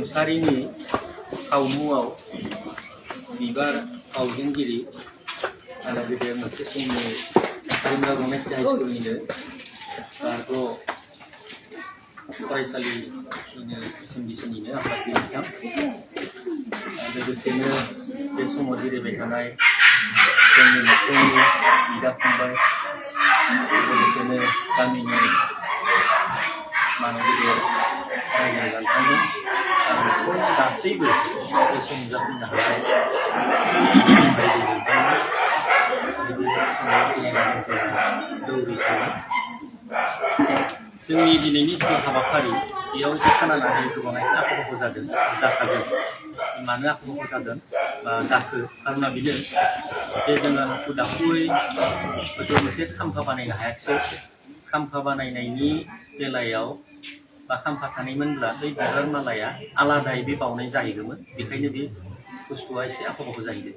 रुंसारिनि सावमुआव बिबार फावजेनगिरि आरो गेदेर मोनसे समनि हारिमुरा गनायथि हाइस्कुलनिनो बारग' फरायसालिनिनो सोमजिसिनिनो आफादगिरि बिथां लोगोसेनो बे समाव जिरायबाय थानाय जोंनि न'खरनि बिदा फंबाय लोगोसेनो गामिनि माने गेदेर रायजो जान्थायजों आरो न'खरनि गासैबो बे सम जाफैनो हानाय बायदि दौरि सानो जोंनि दिनैनि जि हाबाफारि बेयाव खोनानानै गोबां एसे आख' फाख' जादों जाखादों मानो आख' फाख' जादों बा जाखो खारना बेनो जे जोङो हाखु दाखुयै हयथ' मोनसे खाम्फा बानायनो हायाखिसै खाम्फा बानायनायनि बेलायाव बा खाम्फा थानायमोनब्ला बै बिबार मालाया आलादायै बे बावनाय जाहैगौमोन बेखायनो बे बुस्थुआ एसे आख' फाख' जाहैदों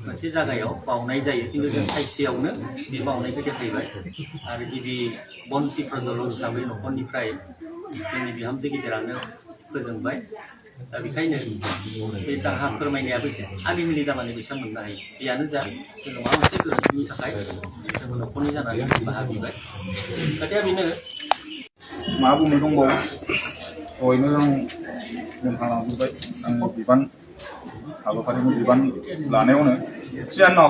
मोनसे जायगायाव बावनाय जायो खिन्थु जों थाइसेयावनो बे बावनायखौ देखायबाय आरो गिबि बन्ति प्रज्वलन हिसाबै न'खरनिफ्राय जोंनि बिहामजो गिदिरानो फोजोंबाय दा बेखायनो बे दाहा फोरमायनायाबो एसे आलिमिलि जानानै फैसा मोननो हायो जियानो जा जोङो माबा मोनसे गोरोन्थिनि थाखाय जोङो न'खरनि जानानै बाहा बिबाय खोथाया बेनो मा बुंनो दंबावो दहायनो बुंखालांजोब्बाय आंनि बिबान हाबाफारिनि बिबान लानायावनो जियानो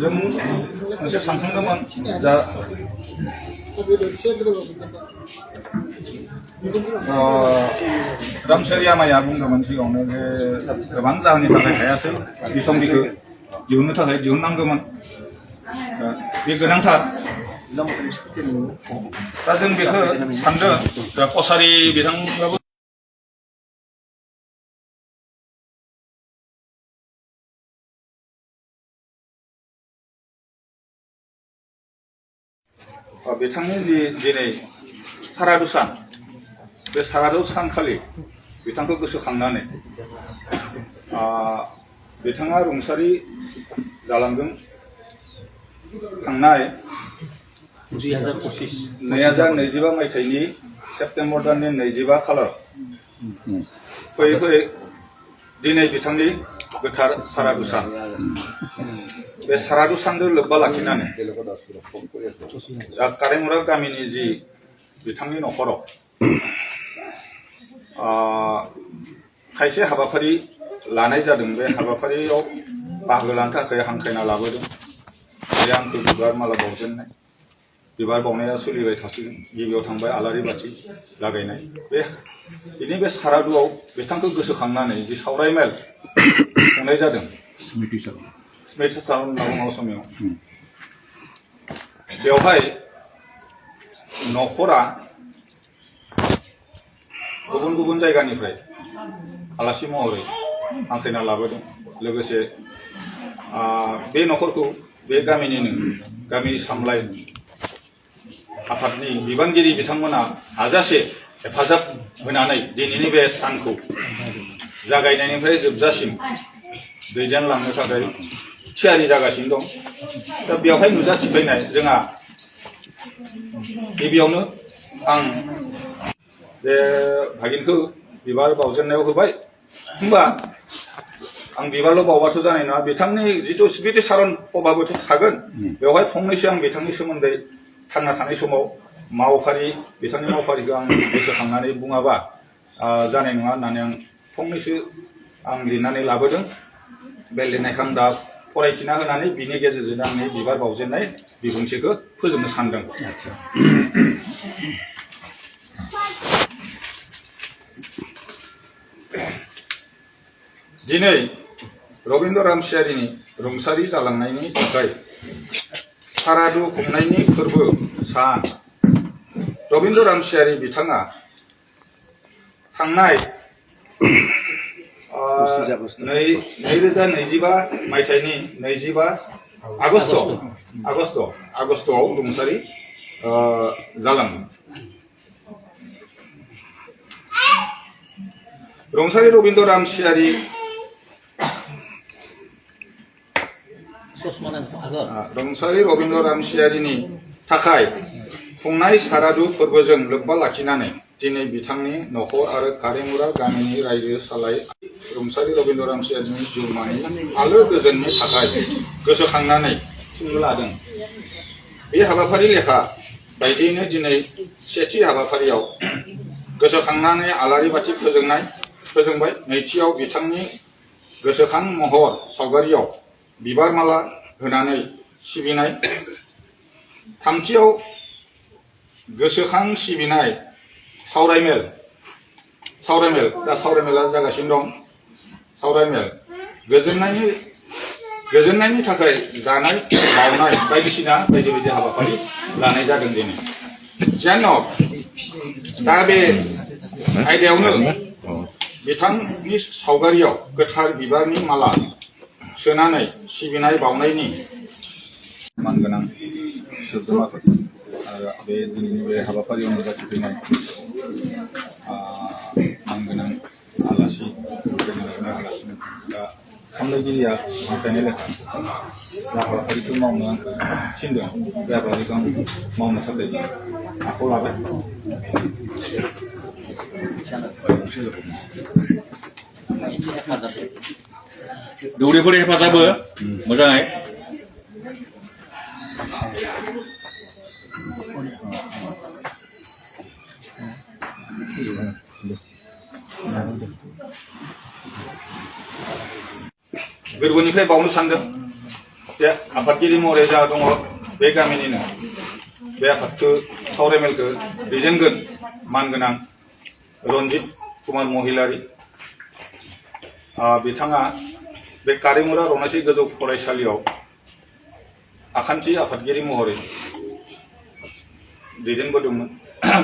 जों मोनसे सानखांदोंमोन दा रामसारि आमाया बुंदोंमोन सिगाङावनो जे गोबां जाहोननि थाखाय हायासै बिसम्बिखौ दिहुननो थाखाय दिहुननांगौमोन बे गोनांथार दा जों बेखौ सानदों दा कसारि बिथांफ्राबो बिथांनि जि दिनै सारादु सान बे सारादु सानखालि बिथांखौ गोसोखांनानै बिथाङा रुंसारि जालांदों थांनाय 2025 मायथाइनि सेप्तेम्बर दाननि 25 खालार फैयै फैयै दिनै बिथांनि गोथार सारादु सान बे सारादु सानजों लोब्बा लाखिनानै कारेंमुरा गामिनि जि बिथांनि न'खराव खायसे हाबाफारि लानाय जादों बे हाबाफारियाव बाहागो लानो थाखाय हांख्रायना लाबोदों बे आंखौ बिबार माला बावजेननाय बिबार बावनाया सोलिबाय थासिगोन गिबियाव थांबाय आलारि बाथि लागायनाय बेनि बे सारादुआव बिथांखौ गोसोखांनानै जि सावराय मेल खुंनाय जादों स्मृति सारन होनना बुङो असमियाव बेवहाय न'खरा गुबुन गुबुन जायगानिफ्राय आलासि महरै हांख्रायना लाबोदों लोगोसे बे न'खरखौ बे गामिनिनो गामि सामलाय आफादनि बिबानगिरि बिथांमोना हाजासे हेफाजाब होनानै दिनैनि बे सानखौ जागायनायनिफ्राय जोबजासिम दैदेनलांनो थाखाय थियारि जागासिनो दं दा बेवहाय नुजाथिफैनाय जोंहा गिबियावनो आं बे भागिनखौ बिबार बावजेननायाव होबाय होमबा आं बिबारल' बावबाथ' जानाय नङा बिथांनि जिथु स्मृति सारन सभाबोथ' थागोन बेवहाय फंनैसो आं बिथांनि सोमोन्दै थांना थानाय समाव बिथांनि मावफारिखौ आं गोसोखांनानै बुङाबा जानाय नङा होननानै आं फंनैसो आं लिरनानै लाबोदों बे लिरनायखौ आं दा फरायथिना होनानै बिनि गेजेरजों आंनि बिबार बावजेननाय बिबुंथिखौ फोजोबनो सानदों दिनै रबिन्द्र रामसियारिनि रुंसारि जालांनायनि थाखाय सारादु खुंनायनि फोरबो सान रबिन्द्र रामसियारि बिथाङा थांनाय 2025 मायथाइनि 25 आगस्टआव रुंसारि जालाङो रुंसारि रबिन्द्र रामसियारि रुंसारि रबिन्द्र रामसियारिनि थाखाय खुंनाय सारादु फोरबोजों लोब्बा लाखिनानै दिनै बिथांनि नखर आरो कारेमुरा गामिनि रायजो सालाय रुंसारि रबीन्द्र रामसियारिनि जिउमानि आलो गोजोननि थाखाय गोसोखांनानै खुंनो लादों। बे हाबाफारि लेखा बायदियैनो दिनै सेथि हाबाफारियाव गोसोखांनानै आलारि बाथि फोजोंबाय। नैथियाव बिथांनि गोसोखां महर सावगारियाव बिबार माला होनानै सिबिनाय। थामथियाव गोसोखां सिबिनाय सावरायमेल दा सावरायमेला जागासिनो दं। सावरायमेल गोजोननायनि थाखाय जानाय बावनाय बायदिसिना बायदि बायदि हाबाफारि लानाय जादों दिनै। जियानो दा बे आयदायावनो बिथांनि सावगारियाव गोथार बिबारनि माला सोनानै सिबिनाय बावनायनि मानगोनां सोद्रोमाफोर आरो बे दिनैनि बे हाबाफारियाव नुजाथिफैनाय मानगोनां आलासि दा सामलायगिरिया बुंखानाय लेखा जा हाबाफारिखौ मावनो थिनदों बे हाबाफारिखौ आं मावनो थाखाय आखायाव लाबाय। दौरिफोर हेफाजाब हो मोजाङै। गोरबोनिफ्राय बावनो सानदों जे आफादगिरि महरै जा दङ बे गामिनिनो बे आफादखौ सावरायमेलखौ दैदेनगोन मानगोनां रन्जित कुमार महिलारि। बिथाङा बे कारेमुरा रनासि गोजौ फरायसालियाव आखान्थि आफादगिरि महरै दैदेनबोदोंमोन।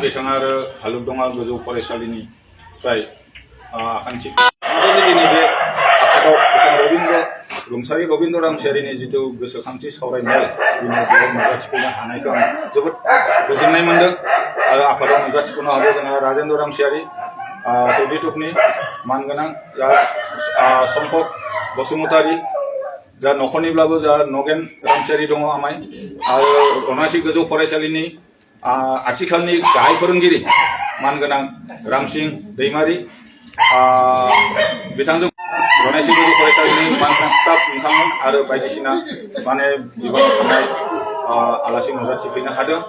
बिथाङा आरो भालुकदंगा गोजौ फरायसालिनिफ्राय आखान्थि दिनै बे आफादाव बिथां रुंसारि रबीन्द्र रामसियारिनि जिथु गोसोखांथि सावरायमेल बेयाव नुजाथिफैनो हानायखौ आं जोबोद गोजोननाय मोनदों। आरो आफादाव नुजाथिफैनो हादों जोंहा राजेन्द्र रामसियारि सौदिटकनि मानगोनां सम्पद बसुमतारी जा नखरनिब्लाबो जा नगेन रामसियारि दङ आमाय आरो रनासि गोजौ फरायसालिनि आथिखालनि गाहाय फोरोंगिरि मानगोनां रामसिं दैमारि बिथांजों रनासि गोजौ फरायसालिनि मानगोनां स्टाफ नोंथांमोन आरो बायदिसिना माने बिबान थानाय आलासि नुजाथिफैनो हादों।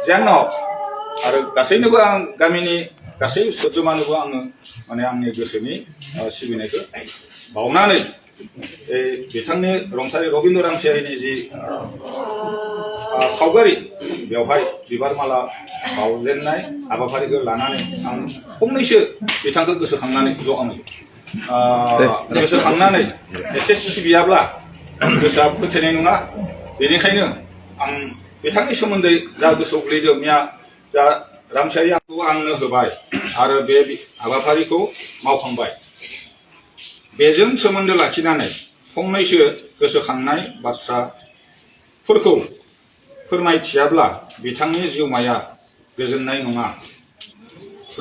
जियानो आरो गासैनोबो आं गामिनि गासै सोद्रोमानोबो आङो माने आंनि गोसोनि सिबिनायखौ बावनानै बिथांनि रुंसारि रबीन्द्र रामसियारिनि जि सावगारि बेवहाय बिबार माला बावजेननाय हाबाफारिखौ लानानै आं फंनैसो बिथांखौ गोसोखांनानै गोसोखांनानै एसे सिबियाब्ला गोसोआ फोथायनाय नङा। बेनिखायनो आं बिथांनि सोमोन्दै जा गोसोआव गोलैदों जा रामसियारि आंनो होबाय आरो बे हाबाफारिखौ मावखांबाय। बेजों सोमोन्दो लाखिनानै फंनैसो गोसोखांनाय बाथ्राफोरखौ फोरमायथियाब्ला बिथांनि जिउमाया गोजोननाय नङा।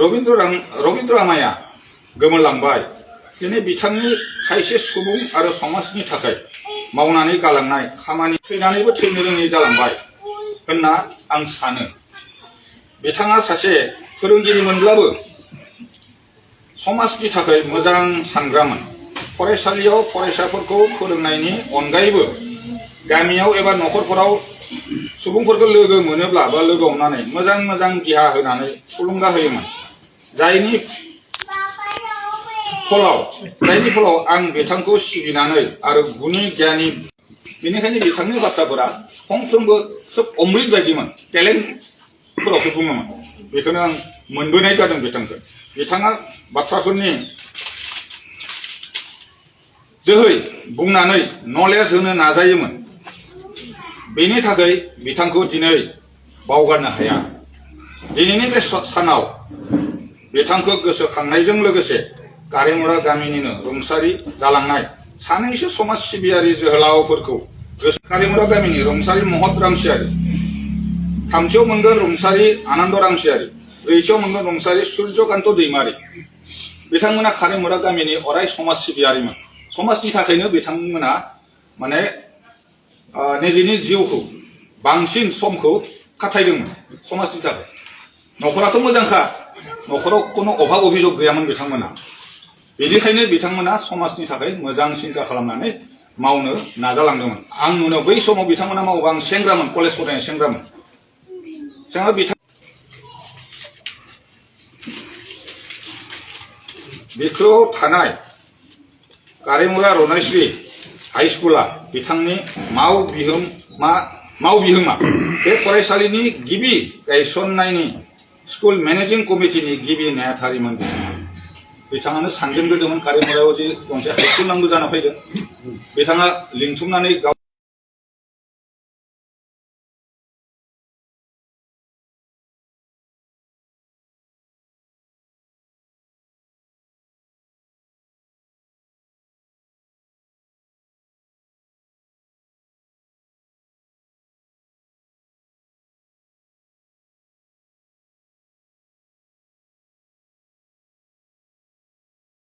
रबीन्द्र आमाया गोमोरलांबाय। दिनै बिथांनि खायसे सुबुं आरो समाजनि थाखाय मावनानै गालांनाय खामानि थैनानैबो थैनो रोङै जालांबाय होनना आं सानो। बिथाङा सासे फोरोंगिरिमोनब्लाबो समाजनि थाखाय मोजां सानग्रामोन। फरायसालियाव फरायसाफोरखौ फोरोंनायनि अनगायैबो गामियाव एबा नखरफोराव सुबुंफोरखौ लोगो मोनोब्ला बा लोगो हमनानै मोजां मोजां गिहा होनानै थुलुंगा होयोमोन। जायनि फलाव आं बिथांखौ सिबिनानै आरो गुनि गियानि बेनिखायनो बिथांनि बाथ्राफोरा फंफ्रोमबो सोब अमृत बायदिमोन। टेलेन्टफोरावसो बुङोमोन। बेखौनो आं मोनबोनाय जादों बिथांखौ। बिथाङा बाथ्राफोरनि जोहै बुंनानै नलेज होनो नाजायोमोन। बेनि थाखाय बिथांखौ दिनै बावगारनो हाया। दिनैनि बे सानाव बिथांखौ गोसोखांनायजों लोगोसे कारेमुरा गामिनिनो रुंसारि जालांनाय सानैसो समाज सिबियारि जोहोलावफोरखौ कारेमुरा गामिनि रुंसारि महत रामसियारि, थामथियाव मोनगोन रुंसारि आनन्द रामसियारि, ब्रैथियाव मोनगोन रुंसारि सुर्यकान्त दैमारि। बिथांमोना कारेमुरा गामिनि अराय समाज सिबियारिमोन। समाजनि थाखायनो बिथांमोना माने निजेनि जिउखौ बांसिन समखौ खाथायदोंमोन समाजनि थाखाय। न'खराथ' मोजांखा न'खराव खुनु अभाब अभियोग गैयामोन बिथांमोना बेनिखायनो बिथांमोना समाजनि थाखाय मोजां सिन्था खालामनानै मावनो नाजालांदोंमोन आं नुनायाव बै समाव बिथांमोना मावोबा आं सेंग्रामोन कलेज फरायनाय सेंग्रामोन जोंहा बिख्रुआव थानाय कारिमुरा रनायश्री हाई स्कुला बिथांनि मावबिहोमा बे फरायसालिनि गिबि गायसननायनि स्कुल मेनेजिं कमिटिनि गिबि नेहाथारिमोन बिथाङानो सानजेनग्रोदोंमोन कारिमुरायाव जे गंसे हाई स्कुल नांगौ जाना फैदों बिथाङा लिंथुमनानै